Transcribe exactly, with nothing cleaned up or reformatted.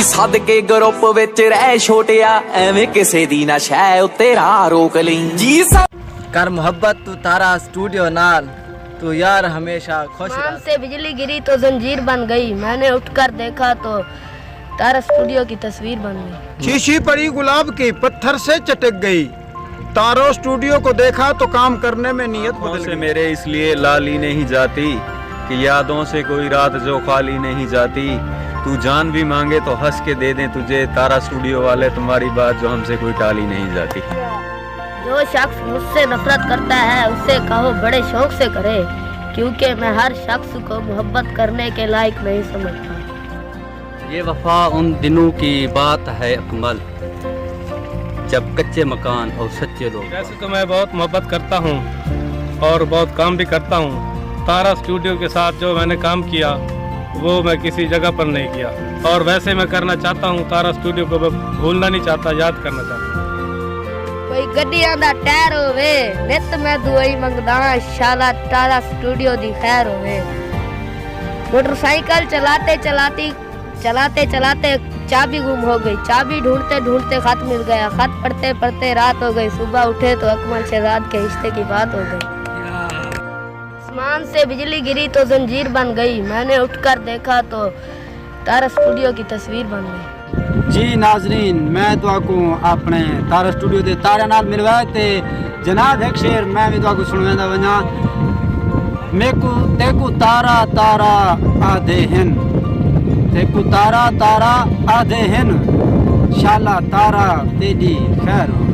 سد کے گروپ وچ رہ چھوٹیا، ایویں کسے دی نہ شے اتے راہ روک لیں جی سا۔ کر محبت توں تارا سٹوڈیو نال، توں یار ہمیشہ خوش آسمان رہے۔ سے بجلی گری تو زنجیر بن گئی، میں نے اٹھ کر دیکھا تو تارا سٹوڈیو کی تصویر بن گئی۔ شیشی پڑی گلاب کی پتھر سے چٹک گئی، تارو سٹوڈیو کو دیکھا تو کام کرنے میں نیت آنکھوں بدل سے گئی۔ میرے اس لیے لالی نہیں جاتی کہ یادوں سے کوئی رات جو خالی نہیں جاتی۔ تو جان بھی مانگے تو ہنس کے دے دیں تجھے، تارا سٹوڈیو والے تمہاری بات جو ہم سے کوئی ٹالی نہیں جاتی۔ جو شخص مجھ سے نفرت کرتا ہے اسے کہو بڑے شوق سے کرے، کیونکہ میں ہر شخص کو محبت کرنے کے لائق نہیں سمجھتا۔ یہ وفا ان دنوں کی بات ہے اکمل، جب کچے مکان اور سچے لوگ۔ ویسے تو میں بہت محبت کرتا ہوں اور بہت کام بھی کرتا ہوں۔ تارا سٹوڈیو کے ساتھ جو میں نے کام کیا وہ میں کسی جگہ پر نہیں کیا، اور ویسے میں کرنا چاہتا ہوں، تارا سٹوڈیو کو میں بھولنا نہیں چاہتا، یاد کرنا چاہتا ہوں۔ کوئی گڈیاں دا ٹائر ہووے، نت میں دعائی منگداں، شالا تارا سٹوڈیو دی خیر ہووے۔ موٹر سائیکل چلاتے چلاتی چلاتے چلاتے چابی گم ہو گئی، چابی ڈھونڈتے ڈھونڈتے خط مل گیا، خط پڑھتے پڑھتے رات ہو گئی، صبح اٹھے تو اکمل شہزاد کے رشتے کی بات ہو گئی۔ آسمان سے بجلی گری تو زنجیر بن گئی، میں نے اٹھ کر دیکھا تو تارا سٹوڈیو کی تصویر بن گئی۔ جی ناظرین، میں تہاکوں اپݨے تارا سٹوڈیو دے تاریاں نال ملوائے تے جناب ہک شعر میں وی تہاکوں سݨویندا ونڄاں۔ میکوں تیکوں تارا تارا آہدے ہن، تیکوں تارا تارا آہدے ہن، شالا تارا تیݙی خیر ہووے۔